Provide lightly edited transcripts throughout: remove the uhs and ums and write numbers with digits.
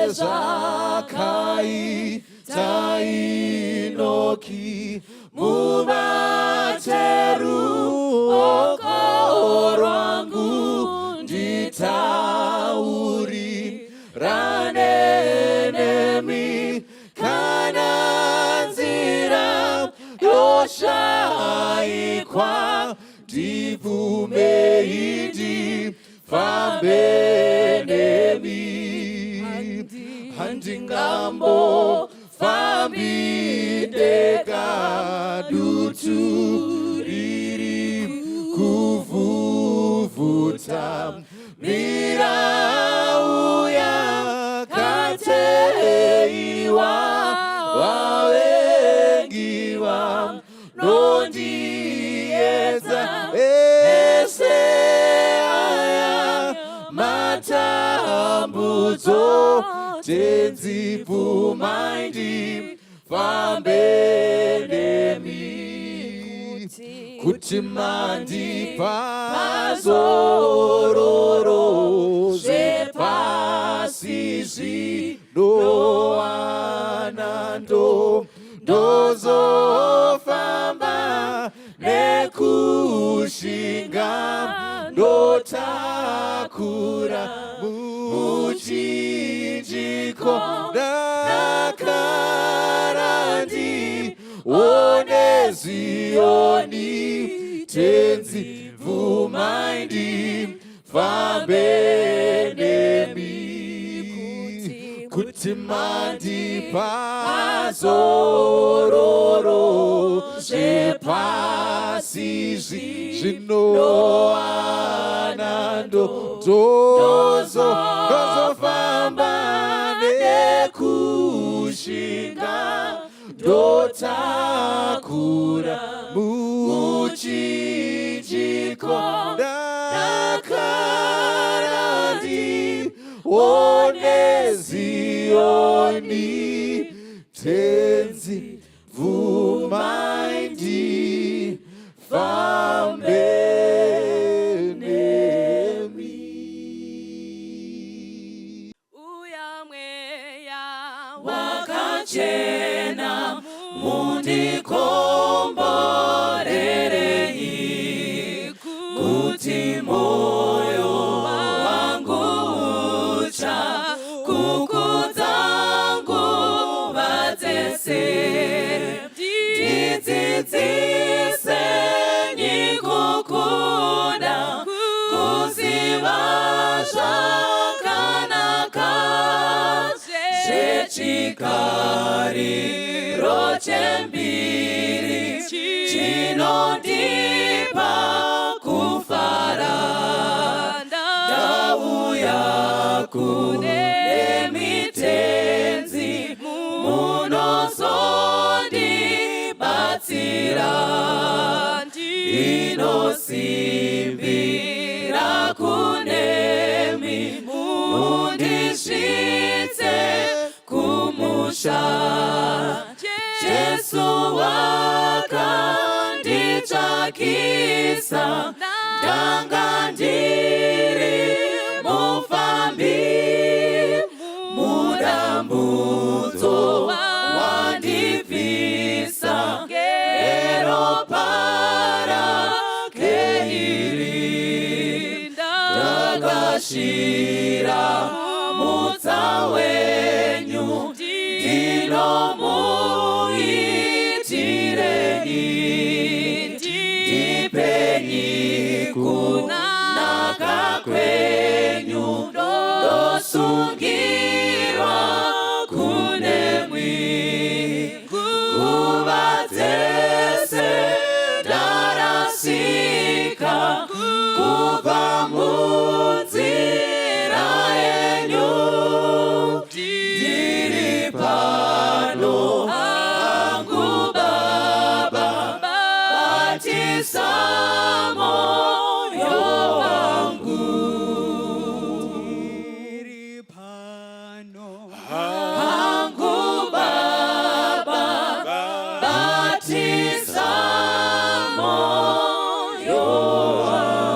Sezvakaita Enoki, mubate ruoko rwangu, nditaurirane nemi. Kana nzira yoshaikwa, ndibvumei ndifambe nemi. Handingambofambi ndega, dutu riri kuvhuvhuta, mirau yakateiwa, vavengi vanondiedza. Ese aya matambudzo, Tenzi, bvumai ndifambe nemi, kuti mandipa zororo. Zvepasi zvinowana, ndozofamba nekushinga, ndotakura muchinjiko, ndakara ndione Zioni. Tenzi, bvumai ndifambe nemi, kuti mandipa zororo. Zvepasi zvinowana, ndozofamba nekushinga, ndotakura muchinjiko, ndakara ndione Zioni. Tenzi, bvumai ndifambe nemi. Uya Mweya Wakachena, mundikomborerei, kuti moyo wangu ucha kukudza nguva dzese. Ndidzidzisei kukunda, kuziva zvakanaka zvechikariro chembiri chinondipa kufara. Ndauya kune Tenzi, munozondibatsira. Ndinosimbira kunemi, mundisvitse kumusha. Jesu wakanditsvakisa, ndanga ndiri mufambi, mudambudzo wandibvisa neropa rake iri. Ndakashira mutsa wenyu, ndinomuitirei? Ndipenyi kunaka kwenyu, ndosungirwa kunemwi. Nguva dzese ndarasika kubva munzira yenyu. Ndiri pano hangu Baba, batisa moyo wangu. Ndiri pano hangu Baba, batisa moyo wangu.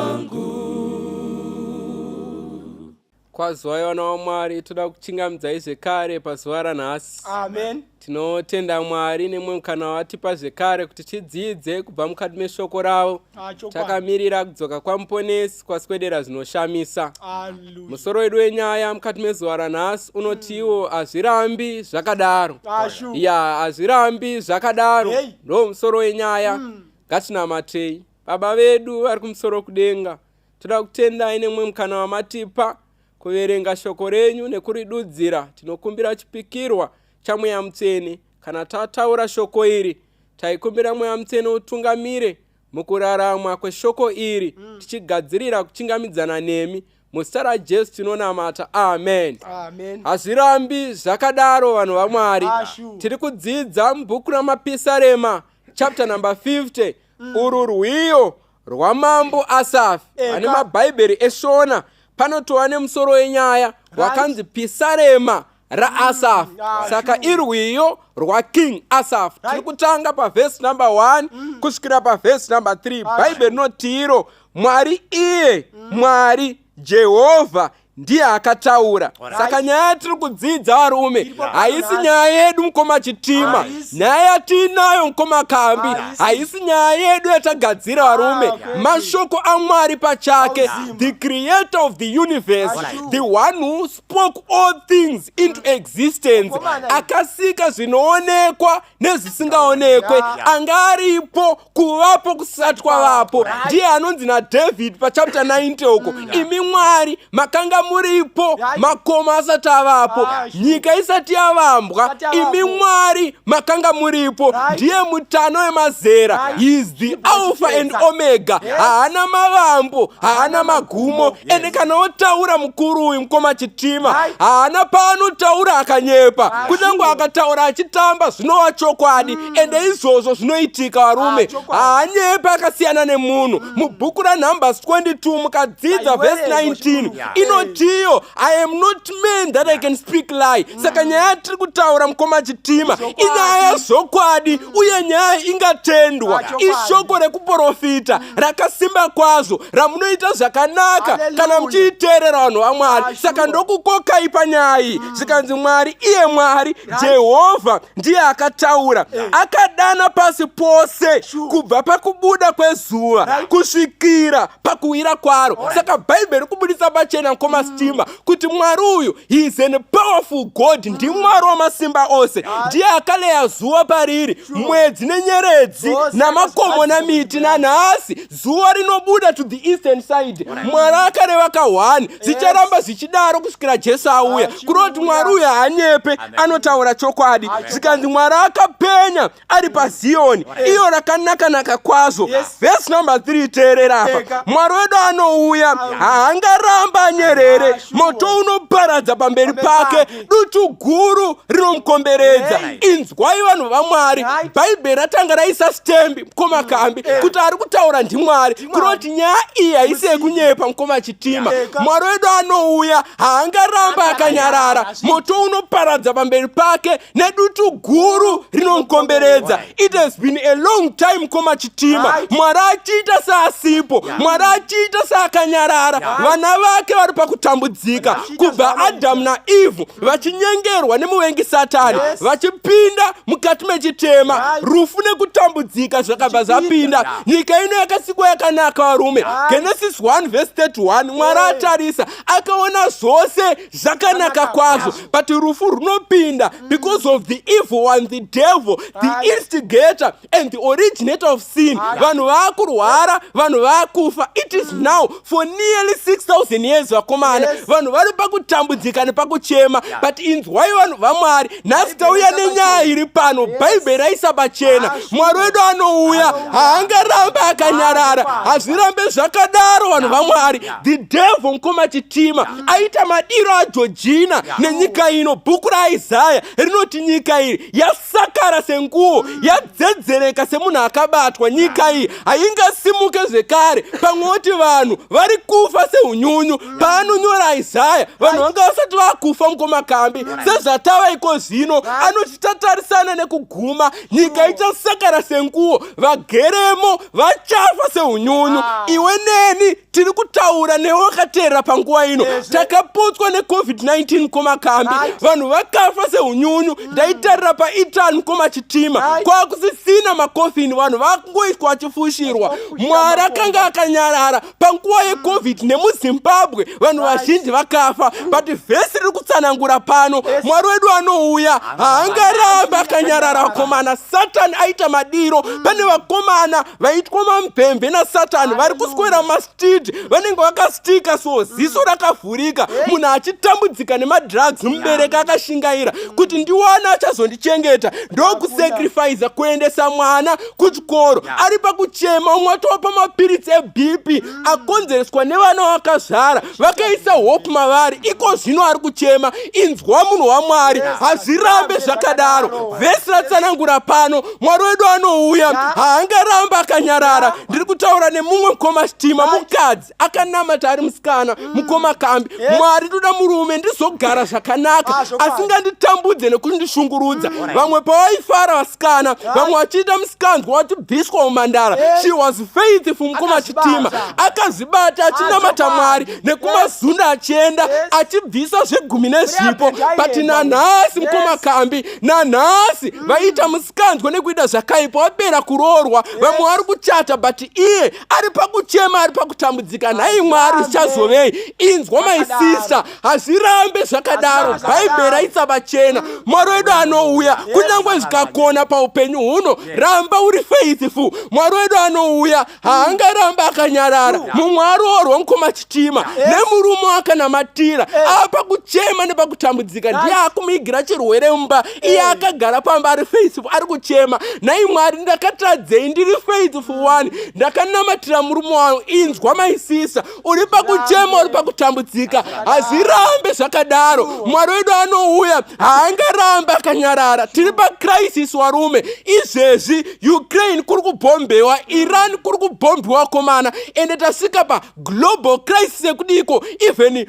Kwaziwai vana vaMwari, toda kuchingamidzai zvekare pazuva ranhasi. Amen. Tinotenda Mwari nemumwe mukana watipa zvekare kuti tidzidze kubva mukati meshoko ravo. Ah, chokwadi. Takamirira kudzoka kwaMuponesi kwaswedera zvinoshamisa. Hallelujah. Musoro wedu wenyaya mukati mezuva ranhasi unotiwo hazvirambi zvakadaro. Ah, sure. Ya, hazvirambi zvakadaro. Hey. Ndo musoro wenyaya. Ngatinamatei. Baba vedu vari kumusoro kudenga. Toda kutendai nemumwe mukana wamatipa kuverenga shoko renyu nekuridudzira. Tinokumbira chipikirwa chaMweya Mutsvene. Kana tataura shoko iri, taikumbira Mweya Mutsvene utungamire mukurarama kweshoko iri tichigadzirira kuchingamidzana nemi. Muzita raJesu tinonamata. Amen. Amen. Hazvirambi zvakadaro vanhu vaMwari. Ashu. Tiri kudzidza mubhuku raMapisarema chapter number 50. Urwu rwiyo rwamambo Asafi. Eka. Vane mabhaibheri eShona panotova nemusoro wenyaya wakanzi Pisarema raAsafi. Saka irwiyo rwaKing Asaf. Tiri kutanga pavhesi number 1 kusvikira pavhesi number 3. Bhaibheri rinoti iro Mwari iye Mwari Jehovha ndiye akataura. Saka nyaya yatiri kudzidza varume haisi nyaya yedu mukoma Chitima, Haisi. nyaya yatiinayo mukoma Kambi Haisi. haisi nyaya yedu yatagadzira varume. Ah, kwete. Mashoko aMwari pachake, Auzima. the creator of the universe, Ashu. the one who spoke all things into existence, Komana. akasika zvinoonekwa nezvisingaonekwe, Yeah. anga aripo kuvapo kusati kwavapo, ndiye anonzi naDavid pachapter 90 uko, imi Mwari makanga muripo makomo asati avapo, Ah, sure. nyika isati yavambwa, Isati yavapo. imi Mwari makanga muripo. Right. Ndiye mutano wemazera. Right. He is the Alpha and Omega. Haana mavambo, haana magumo. Ende kana otaura mukuru uyu mukoma Chitima, Right. haana paanotaura akanyepa. Ah, Kunyange sure. akataura achitamba zvinova chokwadi, ende izvozvo zvinoitika varume. Ah, chokwadi. Haanyepe, akasiyana nemunhu. Mubhuku raNumbers 22 mukadzidza vhesi Aiwerengo 19 chirungu. inotiyo, I am not man that I can speak lie. Saka nyaya yatiri kutaura mukoma Chitima Zvokwadi. inyaya yazvokwadi uye nyaya ingatendwa. Ah, chokwadi. Ishoko rekuprofita rakasimba kwazvo ramunoita zvakanaka Hallelujah. kana muchiiteerera vanhu vaMwari. Ah, Saka sure. ndokukokai panyaya iyi. Zvikanzi Mwari iye Mwari Jehovha ndiye akataura, akadana pasi pose kubva pakubuda kwezuva kusvikira pakuwira kwaro. Saka Bhaibheri kubudisa pachena mukoma Sitima kuti Mwari uyu, he is an powerful God, ndimwari wamasimba ose, ndiye akaleya zuva pariri, mwedzi nenyeredzi Zvose namakomo akazvigadzira. Namiti nanhasi zuva rinobuda to the eastern side. Mwari akareva ka1, zvicharamba zvichidaro kusvikira Jesu auya. Kureva kuti Mwari uyu haanyepe, anotaura chokwadi. Zvikanzi Mwari akapenya ari paZiyoni, iyo rakanaka-naka kwazvo. Vhesi number 3, teerera apa. Eka. Mwari wedu anouya, haangaramba anyerere. Ah, sure. Moto unoparadza pamberi Pamberi pake, pake. dutu guru rinomukomberedza. Hey. Inzwai vanhu vaMwari, bhaibheri ratanga raisa stembi mukoma Kambi kuti ari kutaura ndimwari. Kureva kuti nyaya iyi haisi yekunyepa mukoma Chitima. Eka. Mwari wedu anouya, haangaramba akanyarara. Moto unoparadza pamberi pake nedutu guru rinomukomberedza. It has been a long time mukoma Chitima, Mwari achiita seasipo, Mwari achiita seakanyarara. Vana vake vari pakutambudzika Vachiita kubva zvavanoita. Adhamu naEvhu vachinyengerwa nemuvengi Satani, vachipinda mukati mechitema. Rufu nekutambudzika zvakabva Zvichipinda. zvapinda. Nyika ino yakasikwa yakanaka varume. Genesis 1 vhesi 31, Mwari atarisa akaona zvose zvakanaka Zvakanaka kwazvo. But rufu runopinda because of the evil one, the devil, the instigator and the originator of sin. Vanhu vaakurwara, vanhu vaakufa. It is now for nearly 6000 years vakomana, vanhu vari pakutambudzika nepakuchema. But inzwai vanhu vaMwari, nhasi tauya nenyaya iri pano. Bhaibheri raisa pachena, Mwari wedu anouya, haangaramba akanyarara. Hazvirambe zvakadaro vanhu vaMwari. The devil mukoma Chitima aita madiro aJojina nenyika ino. Bhuku raIsaya rinoti nyika iyi yasakara senguo, yadzedzereka semunhu akabatwa. Nyika iyi haingasimuke zvekare. Pamwe oti vanhu vari kufa seunyunyu. Paanonyenga kunyora Isaya vanhu vanga vasati vakufa mukomakambi sezvatava iko zvino. Anoti tatarisana nekuguma, nyika ichasakara senguo, vageremo vachafa seunyunyu. Iwe neni tiri kutaura newe wakateerera panguva ino, takapotswa neCovid-19 mukomakambi. Vanhu vakafa seunyunyu. Ndaitarira paItaly mukomachitima, kwakusisina makofini, vanhu vakungoiswa vachifushirwa. Vachifushira Mwari makomba. Akanga akanyarara panguva yeCovid, nemuZimbabwe vanhu vazhinji vakafa, but vhesi riri kutsanangura pano, Mwari wedu anouya, haangarambi akanyarara. Vakomana, Satani aita madiro. Pane vakomana vaitwa mamupembe naSatani, vari kuswera mumastreet, vanenge vakastika so, ziso rakavhurika, munhu achitambudzika nemadrugs, mubereki akashingaira kuti ndiwana achazondichengeta, ndokusacrifica kuendesa mwana kuchikoro, ari pakuchema. Umwe atopa mapiritsi eBP akonzereswa nevana vakazvara, vakaisa hope mavari, iko zvino ari kuchema. Inzwa munhu waMwari, hazvirambe zvakadaro. Vhesi ratsanangura pano, Mwari wedu anouya, haangaramba akanyarara. Ndiri kutaura nemumwe mukoma chitima, mukadzi akanamata ari musikana, mukoma Kambi, "Mwari, ndoda murume ndizogara zvakanaka, Ah, zvokwadi. asinganditambudze nekundishungurudza." Vamwe pavaifara vasikana, vamwe vachiita musikanzwa, vachibviswa mumandara, she was faithful, mukoma Akazvibata. Chitima, akazvibata achinamata Ah, Mwari zvokwadi. nekumazunda achienda, achibvisa zvegumi nezvipo. Kuri But aenda. nanhasi, mukoma Kambi, nanhasi vaita musikanzwa nekuita zvakaipa, wapera kuroorwa, vamwe vari kuchata, but iye ari pakuchema, ari pakutambudzika. Nhai Mwari, zvichazovei? Inzwa my sister, hazvirambe zvakadaro. Hazvirambe. Bhaibheri raisa pachena, Mwari wedu anouya. Kunyange zvikakona paupenyu huno, ramba uri faithful. Mwari wedu anouya, haangaramba akanyarara. Mumwe aroorwa, mukoma Chitima, nemurume akanamatira, apa kuchema nepakutambudzika, ndiye akumuigira chirwere mumba, iye akagara pamba ari faithful, ari kuchema, "Nhai Mwari, ndakatadzei? Ndiri faithful one, ndakanamatira murume wangu." Inzwa my sister, uri pakuchema, uri pakutambudzika, hazvirambe zvakadaro. Mwari wedu anouya, haangarambe akanyarara. Tiri pacrisis warume izvezvi. Ukraine kuri kubhombewa, Iran kuri kubhombiwa komana, ende tasvika paglobal crisis yekudiko, even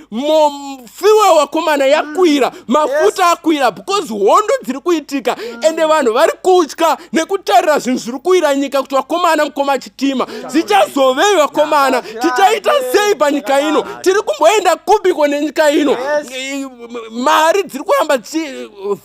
fuel wakomana yakwira, mafuta akwira because hondo dziri kuitika, ende vanhu vari kutya nekutarira zvinhu zviri kuwira nyika kuti vakomana, mukoma Chitima, zvichazovei vakomana? Tichaita sei panyika ino? Tiri kumboenda kubiko nenyika ino? Mari dziri kuramba,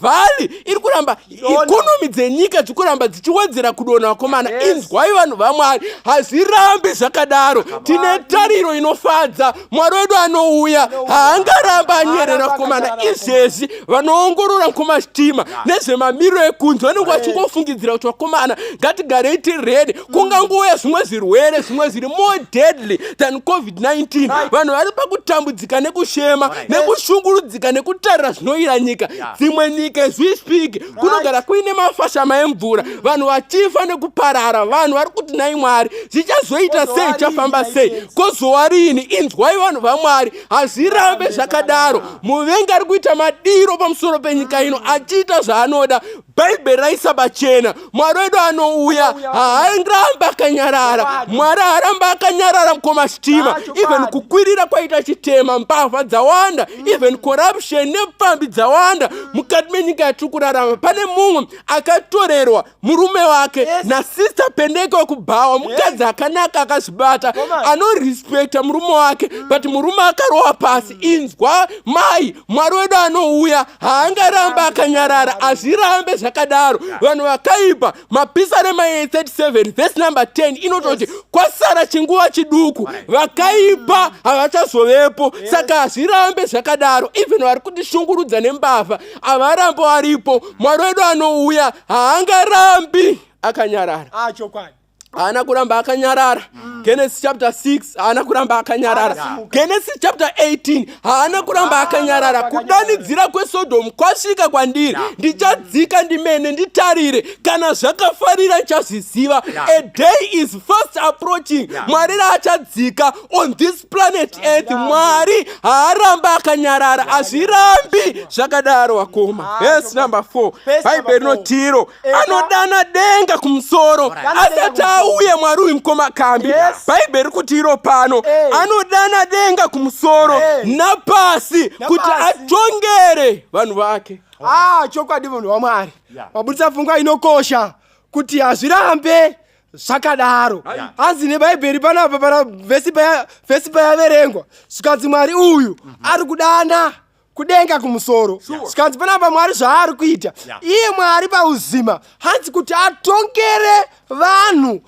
value iri kuramba, economy dzenyika dziri kuramba dzichiwedzera kudonha vakomana. Inzwai vanhu vaMwari, hazvirambi zvakadaro. Tine tariro inofadza, Mwari wedu anouya, haangaramba anyerera vakomana. Izvezvi vanoongorora, mukoma Chitima, nezvemamiriro ekunze vanenge vachingofungidzira kuti vakomana, ngatigarei tiri ready, kungangouya zvimwe zvirwere, zvimwe zviri more deadly than COVID-19. Vanhu vari pakutambudzika nekushema nekushungurudzika nekutarira zvinoyira nyika. Dzimwe nyika, as we speak, kunogara kuine mafashama emvura, vanhu vachifa nekuparara. Vanhu vari kuti, "Nai Mwari, zvichazoita sei? Chafamba sei? Kozova rini?" Inzwai vanhu vaMwari, hazvirambe zvakadaro. Muvengi ari kuita madiro pamusoro penyika ino, achiita zvaanoda. Bhaibheri raisa pachena, Mwari wedu anouya, haaramba akanyarara. Mwari haaramba akanyarara, mukoma Chitima. Even kukwirira kwaita chitema, mbavha dzawanda, even corruption nepfambi dzawanda mukati menyika yatiri kurarama. Pane mumwe akatorerwa murume wake nasister Pendeke wekubhawa, mukadzi akanaka, akazvibata, anorespecta murume wake, but murume akarowa pasi. Inzwa mai, Mwari wedu anouya, haangaramba akanyarara. Hazvirambe zvakadaro. Vanhu vakaipa, Mapisarema 37 verse number 10 inototi kwasara chinguva chiduku, vakaipa havachazovepo. Saka hazvirambe zvakadaro. Even vari kutishungurudza nembavha havarambo varipo. Mwari wedu anouya, haangarambi akanyarara. Ah, chokwadi. Haana kuramba akanyarara. Genesis chapter 6, haana kuramba akanyarara. Akasimuka. Genesis chapter 18, haana kuramba akanyarara. "Kudanidzira kweSodhomu kwasvika kwandiri, ndichadzika ndimene nditarire. Kana zvakafarira ndichazviziva." A day is fast approaching, Mwari raachadzika on this planet Earth. Mwari haaramba akanyarara, hazvirambi zvakadaro vakoma. Verse number 4, Verse number Bhaibheri 4. rinotiro Eka. anodana denga kumusoro Dana denga asati kumusoro. Auye Mwari uyu, mukoma Kambi. Bhaibheri kuti iro pano anodana denga kumusoro napasi kuti atongere vanhu vake. Ah, chokwadi, munhu waMwari, wabudisa pfungwa inokosha kuti hazvirambe zvakadaro. Hanzi neBhaibheri panapa, pana vhesi payaverengwa, zvikanzi Mwari uyu ari kudana kudenga kumusoro. Zvikanzi panapa Mwari zvaari kuita, iye Mwari pauzima, hanzi kuti atongere vanhu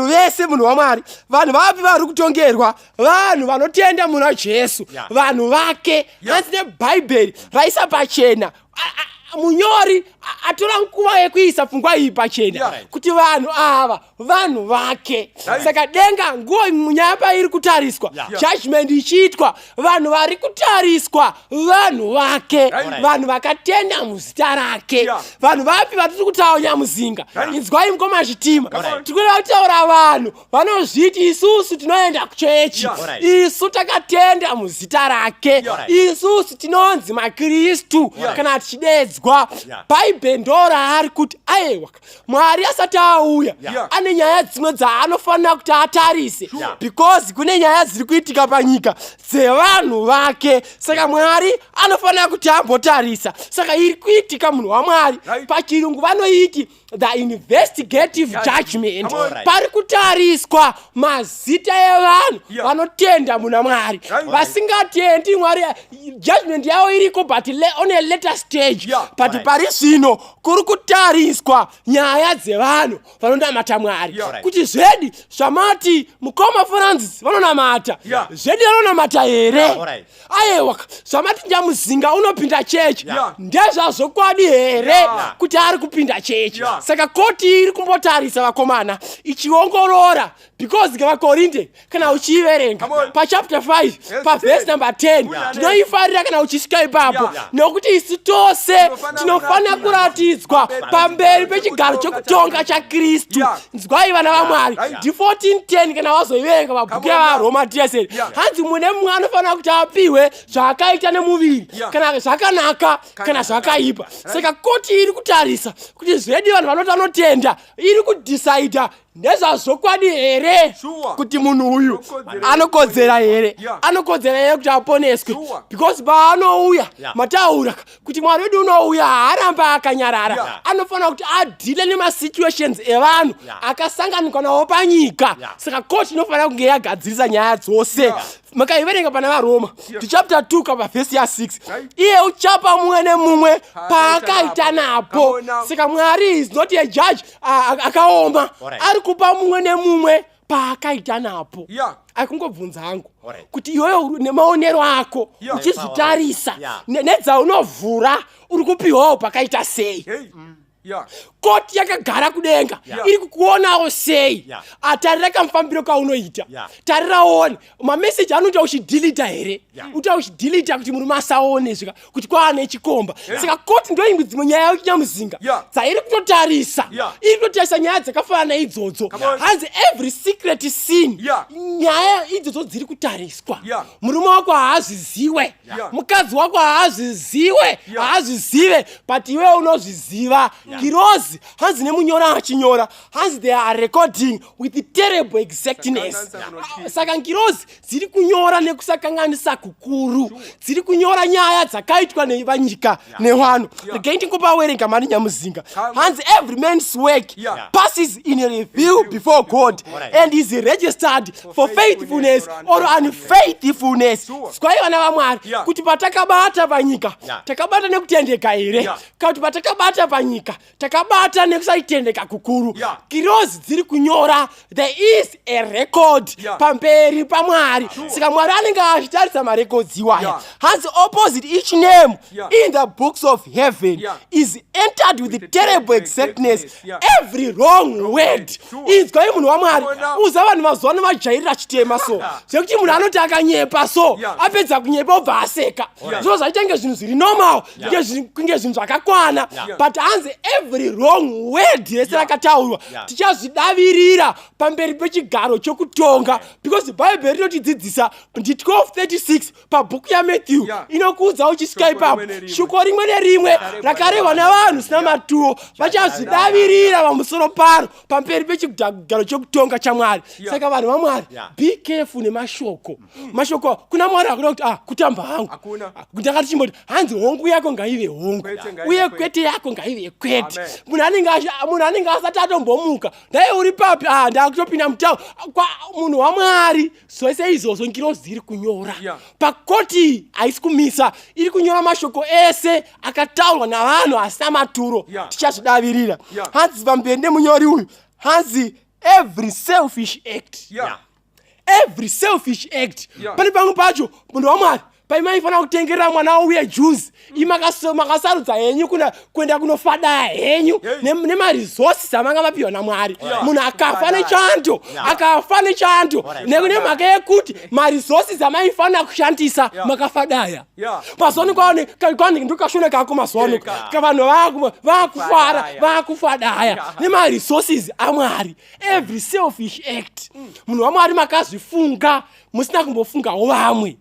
vese. Munhu waMwari, vanhu vapi vari kutongerwa? Vanhu vanotenda muna Jesu, vanhu vake. Hanzi neBhaibheri raisa pachena, munyori atora nguva yekuisa pfungwa iyi pachena kuti vanhu ava vanhu vake. Saka denga nguva nyaya pairi kutariswa, judgment ichiitwa, vanhu vari kutariswa vanhu vake, vanhu vakatenda muzita rake. Vanhu vapi vatiri kutaura, Nyamuzinga? Inzwai, mukoma Chitima, tiri kuda kutaura vanhu vanozviti isusu tinoenda kuchechi, isu takatenda muzita rake, isusu tinonzi maKristu kana tichidedzwa. Bhaibheri ndo raari kuti aiwa, Mwari asati auya, ane nyaya dzimwe dzaanofanira kuti atarise, because kune nyaya dziri kuitika panyika dzevanhu vake. Saka Mwari anofanira kuti ambotarisa. Saka iri kuitika, munhu waMwari, pachirungu vanoiti the investigative judgment. Come on. Pari kutariswa mazita evanhu vanotenda muna Mwari. Vasingatendi Mwari, judgment yavo iriko, but on a later stage. But pari zvino kuri kutariswa nyaya dzevanhu vanonamata Mwari, kuti zvedi zvamati mukoma Francis vanonamata, zvedi vanonamata here? Aiwa, zvamati Nyamuzinga unopinda chechi, ndezvazvokwadi here kuti ari kupinda chechi? Saka koti iri kumbotarisa, vakomana, ichiongorora, because vaKorinte kana uchiiverenga Come on. pachapter 5, pavhesi number 10, tinoifarira kana uchisvika ipapo, nokuti isu tose Tinofanira tinofanira kuratidzwa pamberi pechigaro chekutonga chaKristu. Nzwai, vana vaMwari, ndi 1410 kana wazoiverenga mabhuku Come on now. yaVaRoma tsn. Hanzi mune mumwe anofanira kuti apiwe zvaakaita nemuviri, kana zvakanaka kana zvakaipa. Saka koti iri kutarisa kuti zvedi vanhu vanoti vanotenda, iri kudhisaidha ndezvazvokwadi here kuti munhu uyu Anokodzera. anokodzera here, anokodzera here kuti aponeswe? Because paanouya, mataura kuti Mwari wedu unouya, haaramba akanyarara. Anofanira kuti adhile nemasituations evanhu akasanganikwa nawo panyika. Saka koti inofanira kunge yagadzirisa nyaya dzose. Makaiverenga pana vaRoma to chapter 2 kapavhesi ya6, iye uchapa mumwe nemumwe paakaita napo. Come on now. Saka Mwari is not a judge akaoma. Ari kupa mumwe nemumwe paakaita napo. Akungobvunza hangu kuti iwewe nemaonero ako, uchizvitarisa, nedzaunovhura, uri kupiwawo pakaita sei? Hey. Koti yakagara kudenga iri kukuonawo sei? Atarira kamufambiro kaunoita. Tarira one mameseji anoita uchidhilita here? Uta uchidhilita kuti murume asaone svika kuti kwaane chikomba. Saka koti ndo imwe dzimwe nyaya yauchinyamuzinga dzairi kutotarisa. Iri kutotarisa nyaya dzakafanana idzodzo. Come on. Hanzi every secret sin, nyaya idzodzo dziri kutariswa. Murume wako haazviziwe, mukadzi wako haazviziwe, haazvizive, but iwe unozviziva. Ngirozi, hanzi nemunyora achinyora, hanzi they are recording with terrible exactness. Sakanganisa kunotyisa. Ah, saka ngirozi dziri kunyora nekusakanganisa kukuru, dziri kunyora nyaya dzakaitwa nevanyika nevanhu. Regai ndingopawerenga mari, Nyamuzinga. Hanzi every man's work passes in a review before God and is registered for faithfulness or unfaithfulness. Zwai, vana vaMwari, kuti patakabata panyika, takabata nekutendeka here, kana kuti patakabata panyika takabata nekusaitendeka kukuru? Ngirozi dziri kunyora. There is a record pamberi paMwari. Saka Mwari anenge achitarisa marekodzi iwaya. Hanzi opposite each name in the books of heaven is entered with the terrible terrible exactness exactness, every wrong word. Inzwai, munhu waMwari, Come on now. uza vanhu mazuva ano vajairira chitema, so zvekuti munhu anoti akanyepa so, apedza kunyepa obva aseka. Zviro zvaita kunge zvinhu zviri normal, kunge zvinhu zvakakwana. But hanzi Every wrong word rese rakataurwa tichazvidavirira pamberi pechigaro chokutonga, because Bhaibheri rinotidzidzisa ndi 1236 pabhuku yaMatthew, inokuudza uchisvika Shoko ipapo, rimwe nerimwe. Shoko rimwe nerimwe rakarehwa navanhu sina maturo vachazvidavirira pamusoro paro pamberi pechigaro chokutonga chaMwari. Saka vanhu vaMwari, be careful nemashoko. Mashoko kuna Mwari hakuna kuti, "Ah, kutamba hangu." Hakuna. Ndakati chimboti hanzi hongu yako ngaive hongu, Kwete ngaive uye kwete. Kwete yako ngaive kwete. Amen. Munhu anenge asati atombomuka, ndai uri papi? Ah, ndakutopinda mutauro kwa munhu waMwari. Zvese izvozvo ngirozi iri kunyora pakoti, haisi kumisa, iri kunyora mashoko ese akataurwa navanhu asina maturo. Tichazvidavirira. Hanzi pamberi nemunyori uyu, hanzi every selfish act, every selfish act. Pane pamwe pacho, munhu waMwari, paimaifanira kutengerera mwana uye juzi, makasarudza henyu kuna kuenda kunofadaya henyu nemaresources amanga mapiwa naMwari. Munhu akafa nechando, akafa nechando nemhaka yekuti maresources amaifanira kushandisa makafadaya. Mazuva ano kwane ndokashona kako, mazuva ano kavanhu vakufara, vakufadaya nemaresources aMwari. Every selfish act, munhu waMwari, makazvifunga musina kumbofungawo vamwe.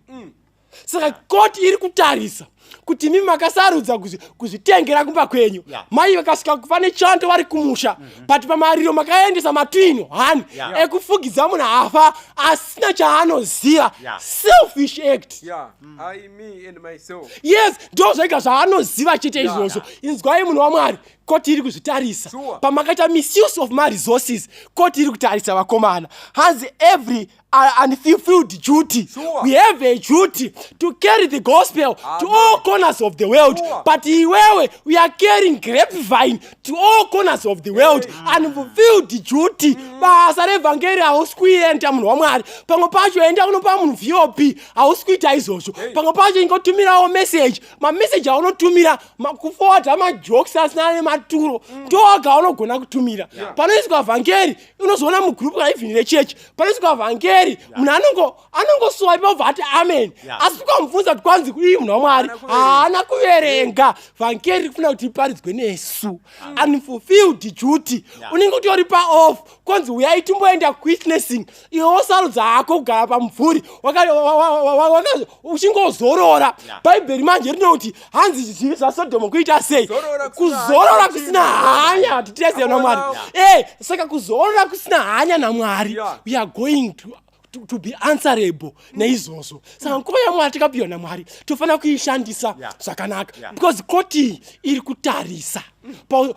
Saka koti iri kutarisa kuti imi makasarudza kuzvitengera kumba kwenyu. Mai vakasvika kufa nechando vari kumusha, but pamariro makaendesa matwino hani ekufugidza munhu afa asina chaanoziva. Selfish act. Yeah. I, me and myself. Yes, ndo zvega zvaanoziva chete izvozvo. Inzwai, munhu waMwari, koti iri kuzvitarisa. Pamakaita misuse of maresources, koti iri kutarisa, vakomana. Hanzi every unfulfilled duty. We have a duty to carry the gospel to all corners of the world, but iwewe, we are carrying grapevine to all corners of the world. Unfulfilled duty. Basa revhangeri hausi kuenda, munhu waMwari. Pamwe pacho enda unopa munhu vop, hausi kuita izvozvo. Pamwe pacho ingotumirawo message, mameseji aunotumira, kuforwarda majokes asina nematuro, ndoga aunogona kutumira. Panoiswa vhangeri, unozoona mugroup kana even rechechi, panoiswa vhangeri, munhu anongosuwa ipapo, bva ati amen. Asi ukamubvunza kuti kwanzi kudii, munhu waMwari, Haana kuverenga. Haana kuverenga. Vhangeri rikufuna kuti iparidzwe nesu. Unfulfilled duty. Unenge utori paoff, kwanzi uyai timboenda kuwitnessing, iwe wosarudza hako kugara pamumvuri uchingozorora. Bhaibheri manje rinoti hanzi zvivi zvaSodhomu kuita sei? Zorora kusina Kuzorora hanya. kusina hanya. Titese naMwari. Hakuna. Saka kuzorora kusina hanya naMwari, we are going to be answerable neizvozvo. Saka nguva yaMwari takapiwa naMwari, tofanira kuishandisa zvakanaka, because koti iri kutarisa.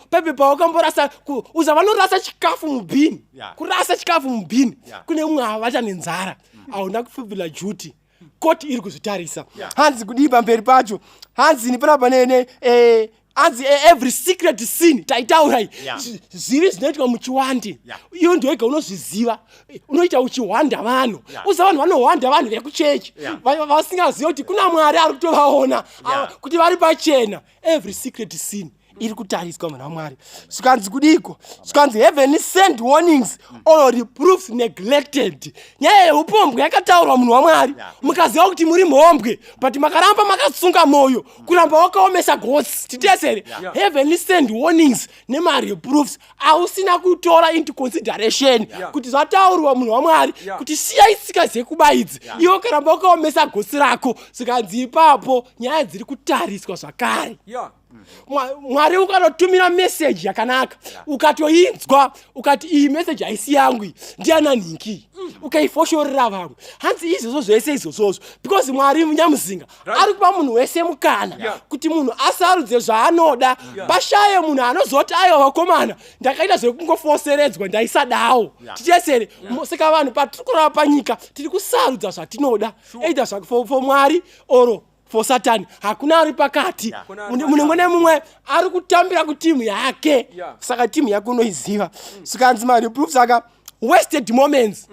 Pepe pawakamborasa, uza vanorasa chikafu mubhini, kurasa chikafu mubhini, kune umwe avata nenzara, hauna kufulfilla duty. Koti iri kuzvitarisa. Hanzi kudii pamberi pacho? Hanzi ni panapa nene, hanzi every secret sin taitaurai. Zvivi zvinoitwa muchiwandi, iyo ndoega unozviziva. Unoita uchihwanda vanhu. Uza vanhu vanohwanda vanhu vekuchechi, vasingazivi kuti kuna Mwari ari kutovaona, kuti vari pachena. Every secret sin iri kutariswa, munhu waMwari. Zvikanzi kudiko? Zvikanzi heaven send warnings or reproofs neglected. Nyaya yeupombwe yakataurwa, munhu waMwari. Mukaziva kuti muri mhombwe, but makaramba makatsunga mwoyo, kuramba wakaomesa gotsi, titesere. Heaven send warnings nemareproofs ausina kutora into consideration, kuti zvataurwa, munhu waMwari, kuti siyai tsika dzekuba idzi, iwe ukaramba wakaomesa gotsi rako. Zvikanzi ipapo nyaya dziri kutariswa zvakare. Mwari ukanotumira meseji yakanaka, ukatoinzwa, ukati iyi meseji haisi yangu, iyi ndiana nhingi, ukaifoshorera vamwe, hanzi izvozvo zvese izvozvozvo, because Mwari nyamuzinga ari kupa munhu wese mukana kuti munhu asarudze zvaanoda. Pashaye munhu anozoti, "Aiwa vakomana, ndakaita zvekungofoseredzwa, ndaisadawo." Tichesere. Saka vanhu, patiri kurava panyika, tiri kusarudza zvatinoda, either for Mwari or for Satani. Hakuna ari pakati. Hakuna ari Munenge nemumwe ari kutambira kutimu yake. Saka timu yake unoiziva. Sikanzi mareproof, saka Wasted moments.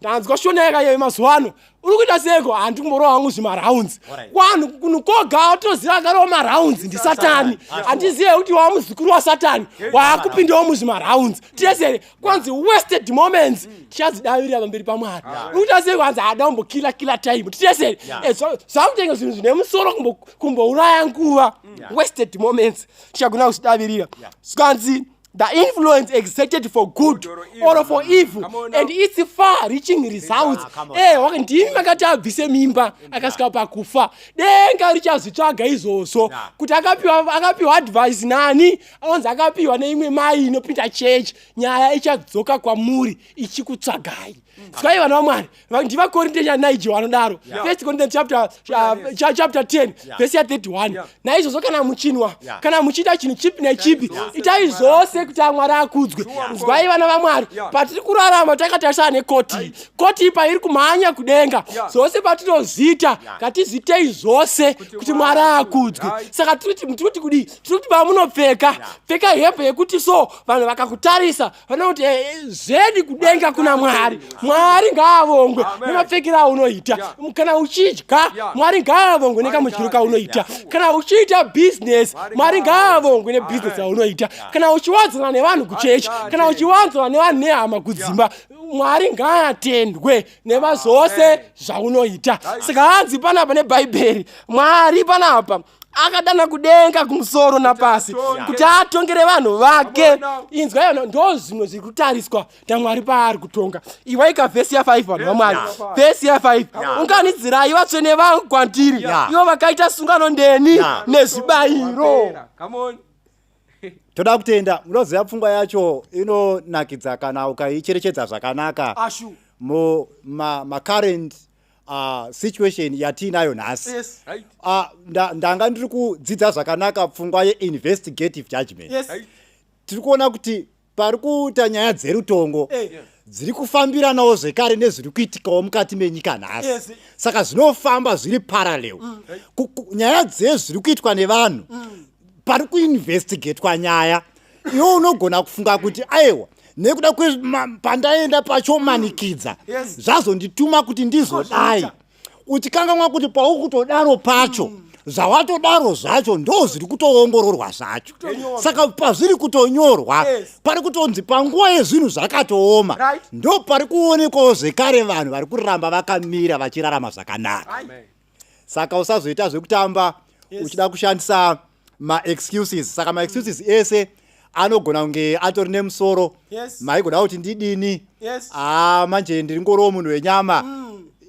Ndanzwa shona yakaiyo mazuva ano. Uri kuita seiko? Handi kumborova hangu zvimarounds. Kwanhu kunhu koga toziva akarova marounds ndisatani. Handizive kuti wamuzukuru wasatani waakupindawo muzvimarounds. Tese kwanzi wasted moments tichadzidavirira pamberi pamwari. Uri kuita seiko? Hanzi hada kumbokila kila time. Tese zvakutenga zvinhu zvine musoro kumbouraya nguva. Wasted moments tichagona kuzvidavirira. Zvikanzi the influence exerted for good or for evil and its far reaching results. Eh, ndimi makati abvise mimba akasvika pakufa. Denga richazvitsvaga izvozvo kuti akapiwa advice nani. Anonzi akapiwa neimwe mai inopinda chechi. Nyaya ichadzoka kwamuri ichikutsvagai. Skai vana vaMwari, ndivaKorinte chaNigel anodaro. First Corinthians chapter 10 verse ya 31. Naizvozvo kana muchinwa, kana muchiita chinhu chipi nechipi, itai zvose kuti aMwari akudzwe. Nzwai vana vaMwari, patiri kurarama takatarisana nekoti. Koti pairi kumhanya kudenga. Zvose patinozviita, ngatizviitei zvose kuti Mwari akudzwe. Saka tiri kuti kudii? Tiri kuti pamunopfeka, pfeka hembe yekuti so vanhu vakakutarisa vanoti zvedi kudenga kuna Mwari. Mwari ngaavongwe nemapfekero aunoita. Kana uchidya, Mwari ngaavongwe nekamudyiro kaunoita. Kana uchiita business, Mwari ngaavongwe nebusiness yaunoita. Kana uchiwadzana nevanhu kuchechi, kana uchiwadzana nevanhu nehama kudzimba, Mwari ngaatendwe nevazvose zvaunoita. Saka hanzi panapa neBhaibheri, Mwari panapa akadana kudenga kumusoro napasi kuti atongere vanhu vake. Inzwa yona, ndo zvimwe zviri kutariswa naMwari paari kutonga. Iwaika vhesi ya5, vanhu vaMwari, vhesi ya5: unganidzirai vatsvene vangu kwandiri, ivo vakaita sungano ndeni nezvibayiro. Toda kutenda. Unoziva, pfungwa yacho inonakidza kana ukaicherechedza zvakanaka Ashu. Mumacurrent situation yatiinayo nhasi. Ndanga ndiri kudzidza zvakanaka pfungwa yeinvestigative judgment. Tiri kuona kuti pari kuita nyaya dzerutongo dziri kufambiranawo zvekare nezviri kuitikawo mukati menyika nhasi. Saka zvinofamba zviri parallel. Nyaya dzezviri kuitwa nevanhu, pari kuinvestigatwa nyaya, iwe unogona kufunga kuti aiwa, nekuda kwepandaenda pachomanikidza zvazondituma kuti ndizodai, uchikanganwa kuti pauri kutodaro pacho, zvawatodaro zvacho ndo zviri kutoongororwa zvacho. Saka pazviri kutonyorwa, pari kutonzi panguva yezvinhu zvakatooma, ndo pari kuonekwawo zvekare vanhu vari kuramba vakamira vachirarama zvakanaka. Saka usazoita zvekutamba uchida kushandisa maexcuses. Saka maexcuses ese anogona kunge atori nemusoro. Maigoda kuti ndidini? Ah, manje ndiri ngoriwo munhu wenyama.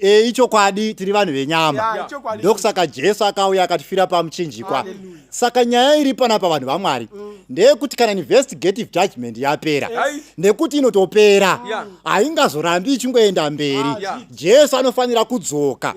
Ichokwadi, tiri vanhu venyama. Ya, ichokwadi. Ndokusaka Jesu akauya akatifira pamuchinjikwa. Hallelujah. Saka nyaya iri panapa, vanhu vaMwari, ndeyekuti kana investigative judgment yapera, nekuti inotopera, haingazorambi ichingoenda mberi. Jesu anofanira kudzoka.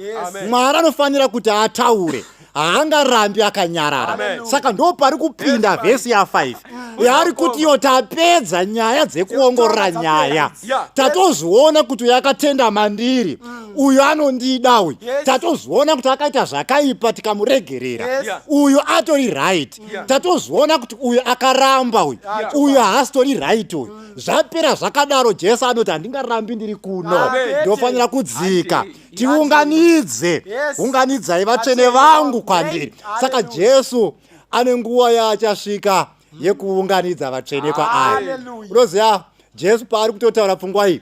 Mwari anofanira kuti ataure, haangarambi akanyarara. Saka ndo pari kupinda vhesi ya5 yaari kuti iyo tapedza nyaya dzekuongorora nyaya, tatozviona kuti uyu akatenda mandiri, uyu anondida uyu. Tatozviona kuti akaita zvakaipa tikamuregerera, uyu atori right. Tatozviona kuti uyu akaramba uyu, uyu haasitori right uyu. Zvapera zvakadaro, Jesu anoti handingarambi ndiri kuno. Ndofanira kudzika tiunganidze. Unganidzai vatsvene vangu kwandiri. Saka Jesu ane nguva yaachasvika yekuunganidza vatsvene kwaari. Hallelujah. Unoziva, Jesu paari kutotaura pfungwa iyi,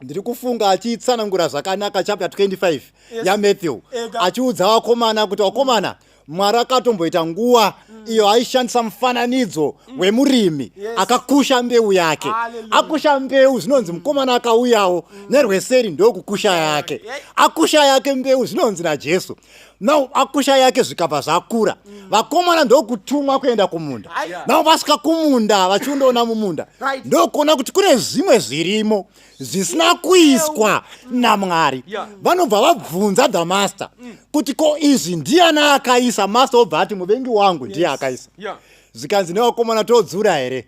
ndiri kufunga achitsanangura zvakanaka chapter 25 yaMatthew, achiudza vakomana kuti vakomana, Mwari akatomboita nguva iyo aishandisa mufananidzo wemurimi akakusha mbeu yake. Akusha mbeu, zvinonzi mukomana akauyawo nerweseri ndokukusha yake. Akusha yake mbeu, zvinonzi naJesu, now akusha yake, zvikabva zvakura. Vakomana ndokutumwa kuenda kumunda. Now vasvika kumunda, vachiondoona mumunda, ndokuona kuti kune zvimwe zvirimo zvisina kuiswa naMwari. Vanobva vabvunza the master kuti ko izvi ndiani akaisa? Master obva ati muvengi wangu ndiye akaisa. Zvikanzi nevakomana, todzura here?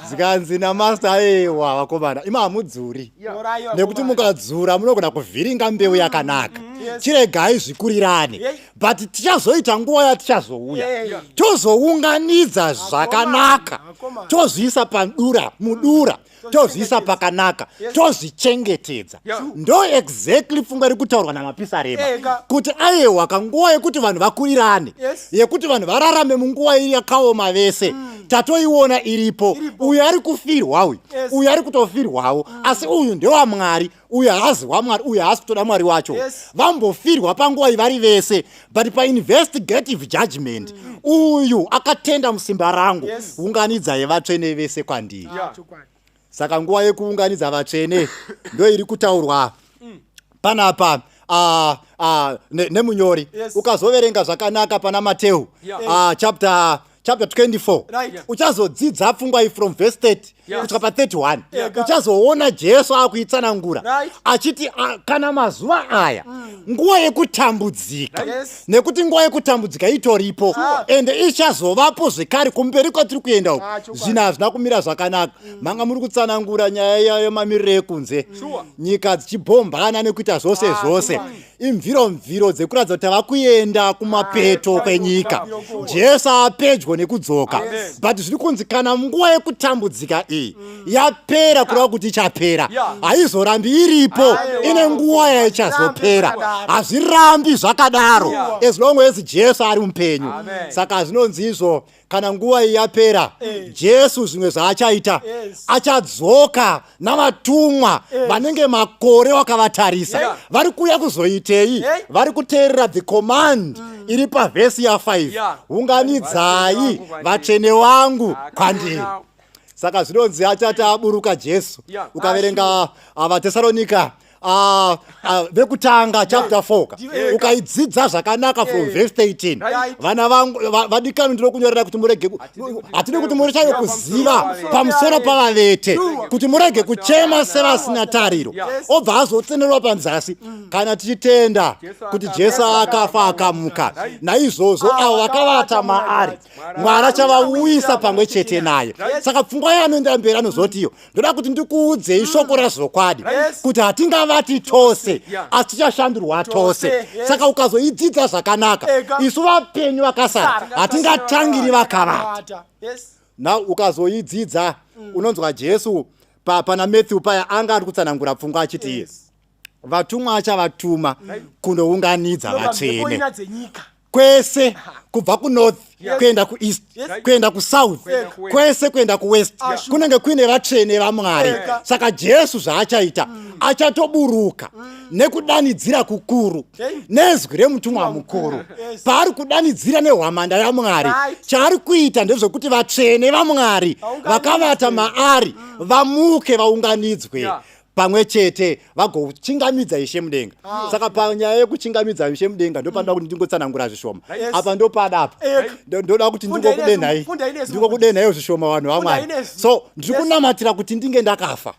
Zvikanzi namaster, aiwa vakomana, ima hamudzuri, Morai nekuti vakomana. Mukadzura munogona kuvhiringa mbeu yakanaka. Chiregai zvikurirane, but tichazoita nguva yatichazouya tozounganidza zvakanaka, tozviisa padura mudura, tozviisa pakanaka, tozvichengetedza. Ndo exactly pfungwa iri kutaurwa namapisarema kuti aiwa, kanguva yekuti vanhu vakurirane, yekuti vanhu vararame munguva iri yakaoma vese, tatoiona iripo. Uyu ari kufirwa uyu, uyu ari kutofirwawo, asi uyu ndewamwari, uyu haazi wamwari, uyu haasi kutoda Mwari wacho. Vambofirwa panguva iyi vari vese, but painvestigative judgment, uyu akatenda musimba rangu. Unganidzai vatsvene vese kwandiri. Saka nguva yekuunganidza vatsvene ndo iri kutaurwa panapa nemunyori. Ukazoverenga zvakanaka pana Mateu chapter 24, uchazodzidza pfungwa iyi from verse 30 kusvika pa31. Uchazoona Jesu akuitsanangura achiti kana mazuva aya, nguva yekutambudzika, nekuti nguva yekutambudzika itoripo, ende ichazovapo zvekare kumberi kwatiri kuenda uku. Zvinhu hazvina kumira zvakanaka. Manga muri kutsanangura nyaya yemamiriro ekunze, nyika dzichibhombana nekuita zvose zvose, imviro mviro dzekuratidza kuti tava kuenda kumapeto kwenyika, Jesu apedyo nekudzoka. But zviri kunzi kana nguva yekutambudzika iyi yapera, kureva kuti ichapera, haizorambi iripo, ine nguva yaichazopera. Hazvirambi zvakadaro as long as Jesu ari mupenyu. Saka zvinonzi izvo, kana nguva iyi yapera, Jesu zvimwe zvaachaita, achadzoka navatumwa vanenge makore wakavatarisa. Vari kuuya kuzoitei? Vari kuteerera the command iri pavhesi ya5, "Unganidzai vatsvene vangu kwandiri." Saka zvinonzi achati aburuka Jesu, ukaverenga vaTesaronika vekutanga chapter 4 ka, ukaidzidza zvakanaka from verse 13, "Vana vangu vadikani, ndinokunyorera kuti murege hatidi kuti murechaiwe kuziva pamusoro pavavete, kuti murege kuchema sevasina tariro." Obva azotsenerwa panzasi, "Kana tichitenda kuti Jesu akafa akamuka, naizvozvo avo vakavata maari Mwari achavauyisa pamwe chete naye." Saka pfungwa yaanoenda mberi anozotiyo, "Ndoda kuti ndikuudzei shoko razvokwadi kuti hatingavati tose, asi tichashandurwa tose." Saka ukazoidzidza zvakanaka, isu vapenyu vakasara hatingatangiri vakavata. Vata. Now ukazoidzidza, unonzwa Jesu pana Matthew paya anga ari kutsanangura pfungwa achiti iye vatumwa achavatuma kundounganidza Mhepo vatsvene ina dzenyika. kwese, kubva kunorth kuenda kueast, kuenda kusouth, kwese kuenda kuwest, kunenge kuine vatsvene vaMwari. Saka Jesu zvaachaita, achatoburuka nekudanidzira kukuru, nezwi remutumwa mukuru. Paari kudanidzira nehwamanda yaMwari, chaari kuita ndezvekuti vatsvene vaMwari vakavata maari vamuke, vaunganidzwe pamwe chete, vagochingamidza Ishe mudenga. Saka panyaya yekuchingamidza Ishe mudenga ndopanoda kuti ndingotsanangura zvishoma. Apa ndopada apa. Ndoda kuti Funda ndingokudenhai funda inesu. Ndingokudenhaiwo zvishoma, vanhu vaMwari. Inesu. So ndiri kunamatira kuti ndinge ndakafa.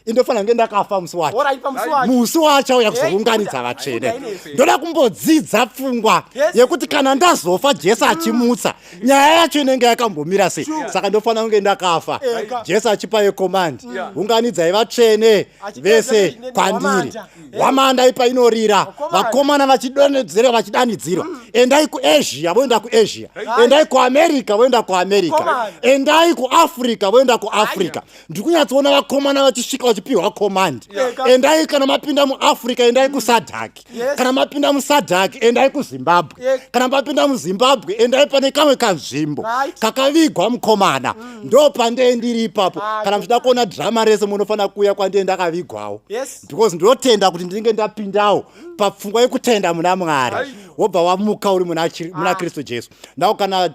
Indofanira kunge ndakafa musi wacho, Alright, pamusi wacho. musi wacho auya kuzounganidza vatsvene. Funda inesu. Ndoda kumbodzidza pfungwa yekuti kana ndazofa, Jesu achimutsa, nyaya yacho inenge yakambomira sei. Saka ndofanira kunge ndakafa Jesu achipa yecommand, "Unganidzai vatsvene Achipedza vese kwandiri." nehwamanda. Hwamanda ipa inorira, Vakomana. vakomana vachidonedzera, vachidanidzirwa, "Endai kuAsia," voenda kuAsia, "Endai kuAmerica," voenda kuAmerica, Vakomana. "Endai kuAfrica," voenda kuAfrica. Ndiri kunyatsoona vakomana vachisvika vachipiwa command, "Endai, kana mapinda muAfrica, endai kuSADC. Kana mapinda muSADC, endai kuZimbabwe. Kana mapinda muZimbabwe, endai pane kamwe kanzvimbo kakavigwa mukomana." Ndo pandee ndiri ipapo. Kana muchida kuona drama rese, munofanira kuuya kwandee ndakavigwawo, because ndinotenda kuti ndinenge ndapindawo papfungwa yekutenda muna Mwari, wobva wamuka uri muna Kristu Jesu. Now kana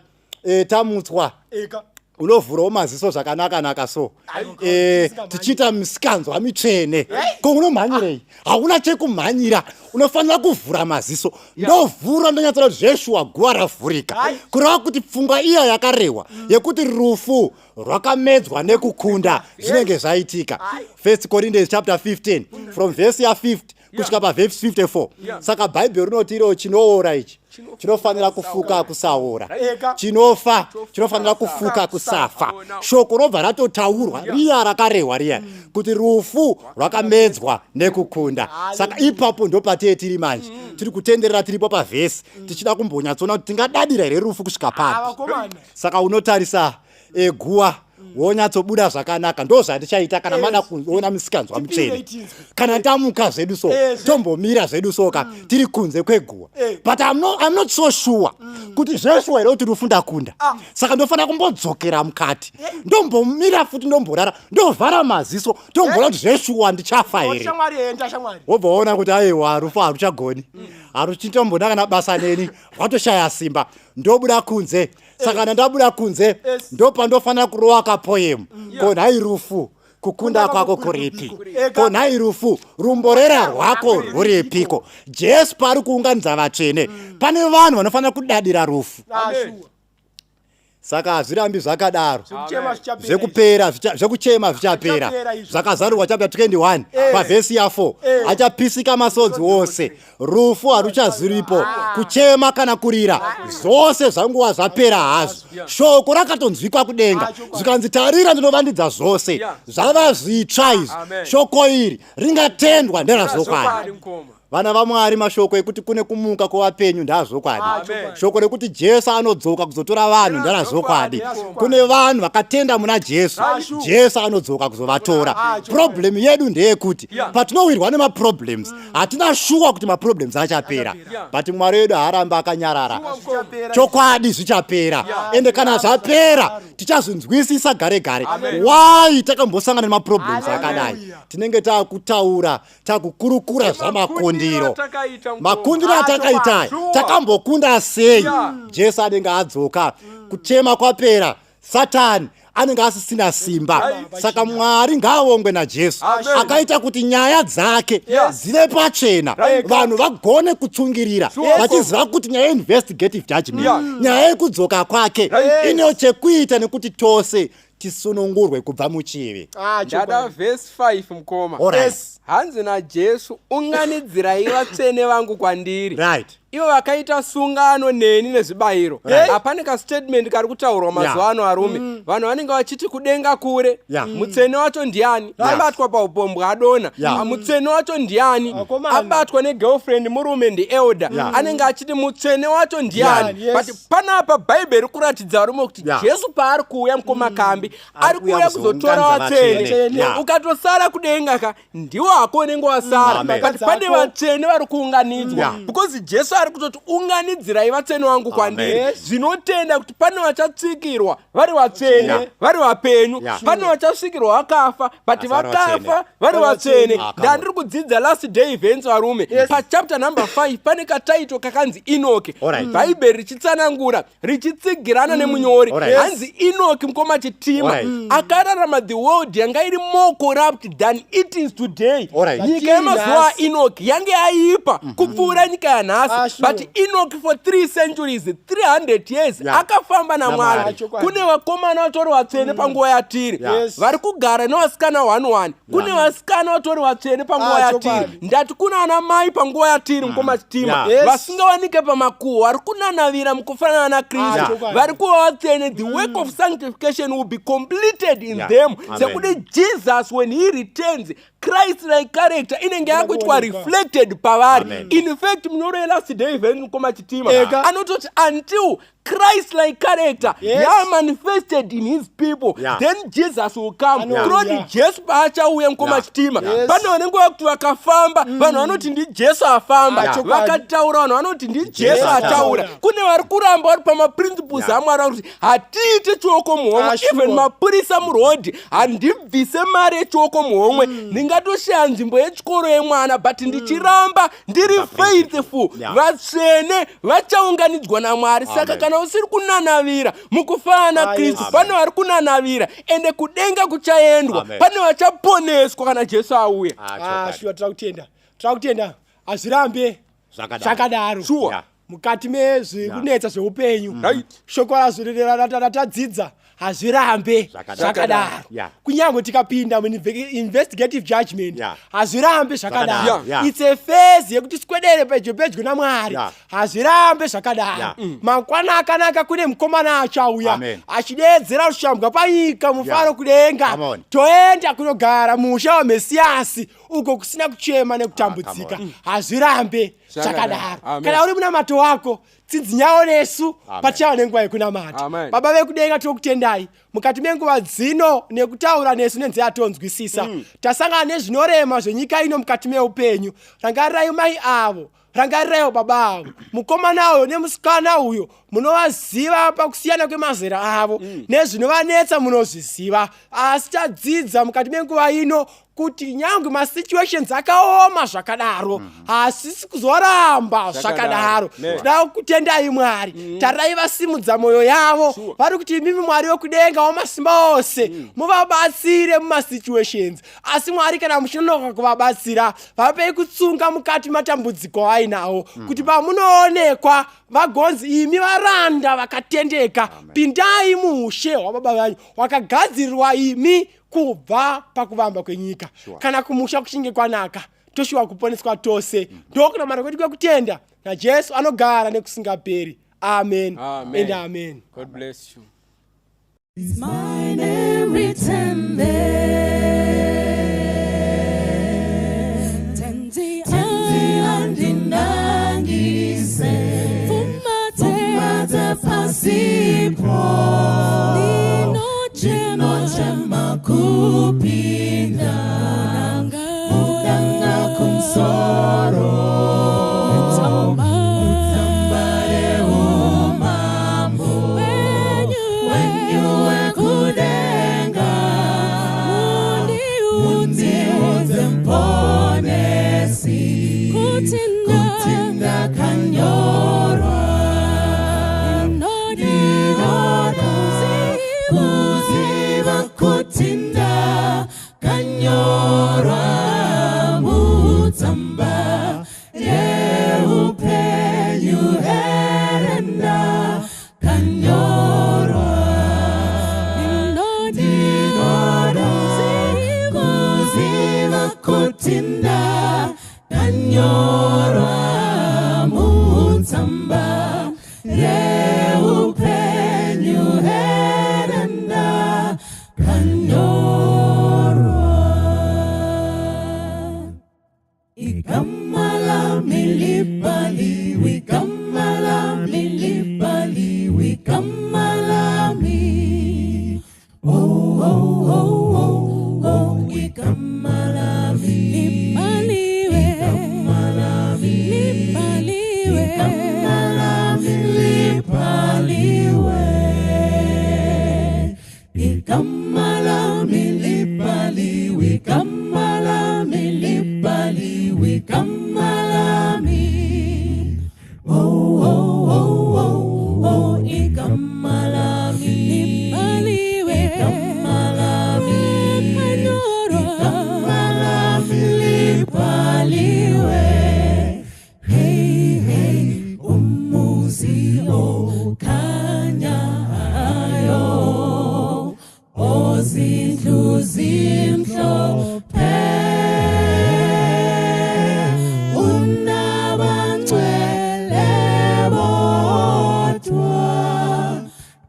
tamutswa, unovhurawo maziso zvakanaka-naka. So tichiita misikanzwa mitsvene, ko unomhanyirei? Hauna chekumhanyira, unofanira kuvhura maziso. Ndovhura, ndonyatsoona kuti zveshuwa guva ravhurika, kureva kuti pfungwa iya yakarehwa yekuti rufu rwakamedzwa nekukunda zvinenge zvaitika. First Corinthians chapter 15 from verse ya50. kusvika pavhesi 54. Saka Bhaibheri rinoti iro chinoora ichi chinofanira kufuka kusaora, chinofa chinofanira kufuka kusafa. Shoko robva ratotaurwa riya rakarehwa riya kuti rufu rwakamedzwa nekukunda. Saka ipapo ndopatee tiri manje, tiri kutenderera tiripo pavhesi, tichida kumbonyatsoona kuti tingadadira here rufu kusvika papi. Saka unotarisa guwa wonyatsobuda zvakanaka. Ndo zvandichaita kana mada kuona misikanzwa mutsvene. Kana tamuka zvedu so, tombomira zvedu soka, tiri kunze kweguwa, but I'm not so sure kuti zveshuwa here kuti rufu ndakunda. Saka ndofanira kumbodzokera mukati, ndombomira futi, ndomborara, ndovhara maziso, tomboona kuti zveshuwa ndichafa here. Wobva waona kuti aiwa, rufu haruchagoni, haruchitombona kana basa neni, rwatoshaya simba. Ndobuda kunze. Saka kana ndabuda kunze, ndopandofanira kurova kapoem: "Ko nhai rufu, kukunda kwako kuripi? Ko nhai rufu, rumborera rwako rwuripiko?" Jesu paari kuunganidza vatsvene, pane vanhu vanofanira kudadira rufu. Saka hazvirambi zvakadaro. Zvekupera, zvekuchema zvichapera. Zvakazarurwa chapter 21 pavhesi ya4, achapisika masodzi wose, rufu haruchaziripo, kuchema kana kurira, zvose zvanguva zvapera hazvo. Shoko rakatonzwikwa kudenga, zvikanzi, "Tarira, ndinovandidza zvose zvava zvitsva." Izvi shoko iri ringatendwa, nderazvokwadi. Vana vaMwari, mashoko ekuti kune kumuka kwevapenyu ndazvokwadi. Shoko rekuti Jesu anodzoka kuzotora vanhu nderazvokwadi. Kune vanhu vakatenda muna Jesu, Jesu anodzoka kuzovatora. Problem yedu ndeyekuti patinowirwa nemaproblems, hatina shuwa kuti maproblems achapera, but Mwari wedu haarambi akanyarara. Chokwadi zvichapera, ende kana zvapera tichazvinzwisisa gare gare why takambosangana nemaproblems akadai. Tinenge taakutaura, takukurukura zvamakundiro, makundiro atakaita, takambokunda sei. Jesu anenge adzoka, kuchema kwapera, Satani anenge asisina simba. Saka Mwari ngaavongwe naJesu akaita kuti nyaya dzake dzive pachena, vanhu vagone kutsungirira vachiziva kuti nyaya yeinvestigative judgment, nyaya yekudzoka kwake, ine chekuita nekuti tose tisunungurwe kubva muchivi. Ndada vhesi 5, mukoma. Hanzi naJesu, "Unganidzirai vatsvene vangu kwandiri, ivo vakaita sungano neni nezvibayiro." Hapane kastatement kari kutaurwa mazuva ano, arume. Vanhu vanenge vachiti kudenga kure. Mutsvene wacho ndiani? Abatwa paupombwe, adona. Mutsvene wacho ndiani? Abatwa negirlfriend, murume ndielder. Anenge achiti mutsvene wacho ndiani? But panapa Bhaibheri kuratidza, varume, kuti Jesu paari kuuya, mukoma Kambi, ari kuuya kuzotora vatsvene. Ukatosara kudenga ka, ndiwo hako unenge wasara, but pane vatsvene vari kuunganidzwa, because Jesu ari kutoti, "Unganidzirai vatsvene vangu kwandiri." Zvinotenda kuti pane vachatsvikirwa vari vatsvene, vari vapenyu. Pane vachasvikirwa vakafa, but vakafa vari vatsvene. Ndandiri kudzidza last day events, varume. Pachapter number 5 pane katitle kakanzi Enoki. Bhaibheri richitsanangura, richitsigirana nemunyori. Hanzi Enoki, mukoma Chitima, akararama the world yanga iri more corrupt than it is today. Nyika yemazuva aEnoki yange yaipa kupfuura nyika yanhasi. But Enoki for 3 centuries, 300 years, akafamba naMwari. Kune vakomana vatori vatsvene panguva yatiri, vari kugara nevasikana 11. Kune vasikana vatori vatsvene panguva yatiri. Ndati kuna ana mai panguva yatiri, mukoma Chitima, vasingawanike pamakuhwa, vari kunanavira mukufanana naKristu, vari kuva vatsvene. The work of sanctification will be completed in them, sekuti Jesus, when he returns, Christ like character inenge yakuitwa reflected pavari. In fact, munyoro yelast day event, mukoma Chitima, anototi until Christ like character yamanifested in his people, then Jesus will come. Kuroti Jesu paachauya, mukoma Chitima, pane vanenge vakuti vakafamba, vanhu vanoti ndiJesu afamba. Vakataura, vanhu vanoti ndiJesu ataura. Kune vari kuramba vari pamaprinciples aMwari, kuti hatiiti chioko muhomwe. Even mapurisa murodhi, handibvise mari yechioko muhomwe. Ndingatoshaya nzvimbo yechikoro yemwana, but ndichiramba ndiri faithful. Vatsvene vachaunganidzwa naMwari. Saka kana usiri kunanavira mukufanana naKristu, pane vari kunanavira, ende kudenga kuchaendwa. Pane vachaponeswa kana Jesu auya. Shuwa, tira kutenda, tira kutenda. Hazvirambe Zvakadaro. zvakadaro. Mukati mezvekunetsa zveupenyu, shoko ratadzidza hazvirambe Zvakadaro. zvakadaro. Kunyange tikapinda muinvestigative judgment, hazvirambe zvakadaro. It's a phase yekuti tiswedere pedyo pedyo naMwari. Hazvirambe zvakadaro. Mangwana akanaka, kune mukomana achauya Amen. achideedzera rushambwa panyika, mufaro kudenga. Come on. Toenda kunogara musha waMesiyasi, uko kusina kuchema nekutambudzika. Ah, come Hazvirambe Zvakadaro. zvakadaro. Amen. Kana uri munamato wako, tsidzinyawo nesu Amen. patichava nenguva yekunamata. Amen. Baba vekudenga, tinokutendai mukati menguva dzino nekutaura nesu nenzira yatonzwisisa. Tasangana nezvinorema zvenyika ino mukati meupenyu. Rangarirai mai avo, rangariraiwo baba avo, mukomana uyo nemusikana uyo. Munovaziva pakusiyana kwemazera avo, nezvinovanetsa munozviziva. Asi tadzidza mukati menguva ino kuti nyange masituations akaoma zvakadaro, hasisi kuzoramba zvakadaro. Tinoda kutendai, Mwari. Tarirai vasimudza mwoyo yavo, vari kuti imimi Mwari wekudenga wamasimba ose, muvabatsire mumasituations. Asi Mwari, kana muchinonoka kuvabatsira, vapei kutsunga mukati matambudziko ainawo, kuti pamunoonekwa vagonzi, "Imi varanda vakatendeka, pindai muushe hwababa vanyu hwakagadzirirwa imi kubva pakuvamba kwenyika." Kana kumusha kuchinge kwanaka, toshuwa kuponeswa tose. Ndokunamata kwedu kwekutenda naJesu anogara nekusingaperi. Amen. Amen. And amen. God bless you. Is my name written there? Tenzi andinangise, fumate pasipo, ndinochema kupinda mudanga kumusoro, mutsamba reumambo wenyu wekudenga. Mundiudze Muponesi kuti ndakanyorwa. Ndinoda kuziva kuti ndakanyorwa mutsamba yeupenyu here, ndakanyorwa. Ndinoda kuziva kuti ndakanyorwa mutsamba yeupenyu here, ndakanyorwa. Igama lami libhaliwe, igama lami libhaliwe, igama lami. Oh, igama lami. Libhaliwe. Igama lami. Libhaliwe. Igama lami libhaliwe. Igama lami libhaliwe, igama lami libhaliwe, igama lami. Oh, igama lami. Libhaliwe. Igama lami. Lakanyorwa. Igama lami libhaliwe. Hey, hey, umuzi okhanyayo, ozindlu zimhlophe, unabangcwele bodwa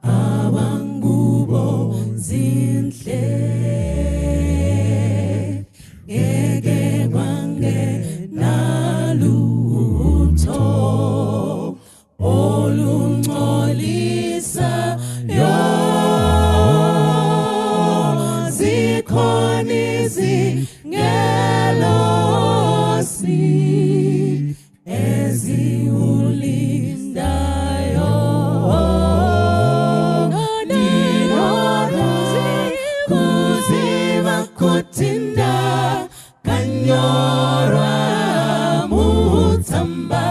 abangubo zinhle, ngeke kwangena lutho olungcolisayo. Zikhona izingelosi eziwulindayo. Ndinoda kuziva kuti ndakanyorwa mutsamba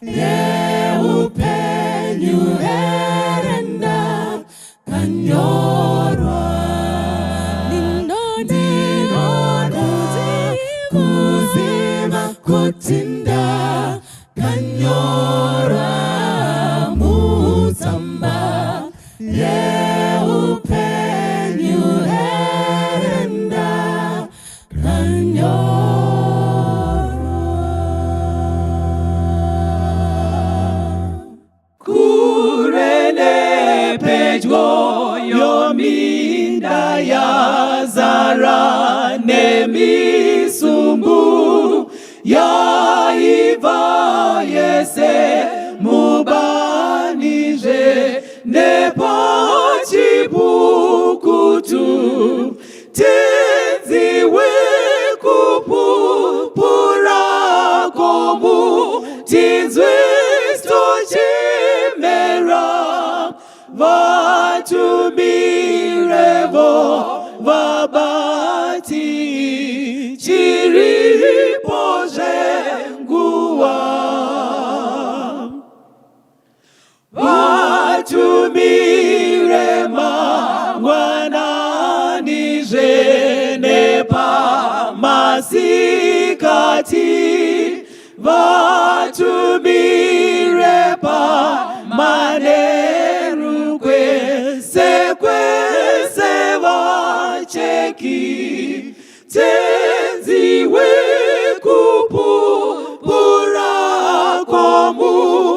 yeupenyu here, ndakanyorwa. Ndinoda kuziva kuti ndakanyorwa. Pedyo yominda yazara nemisumbu yaibva yese mubanizve nepachipukutu tenzi wekupupura komu tinzwe tochemera vatumirevo vabati chiripo zvenguva vatumire mangwanani zvenepamasikati vatumire pamanheru kwese kwese vacheki tenzi wekupupura komu.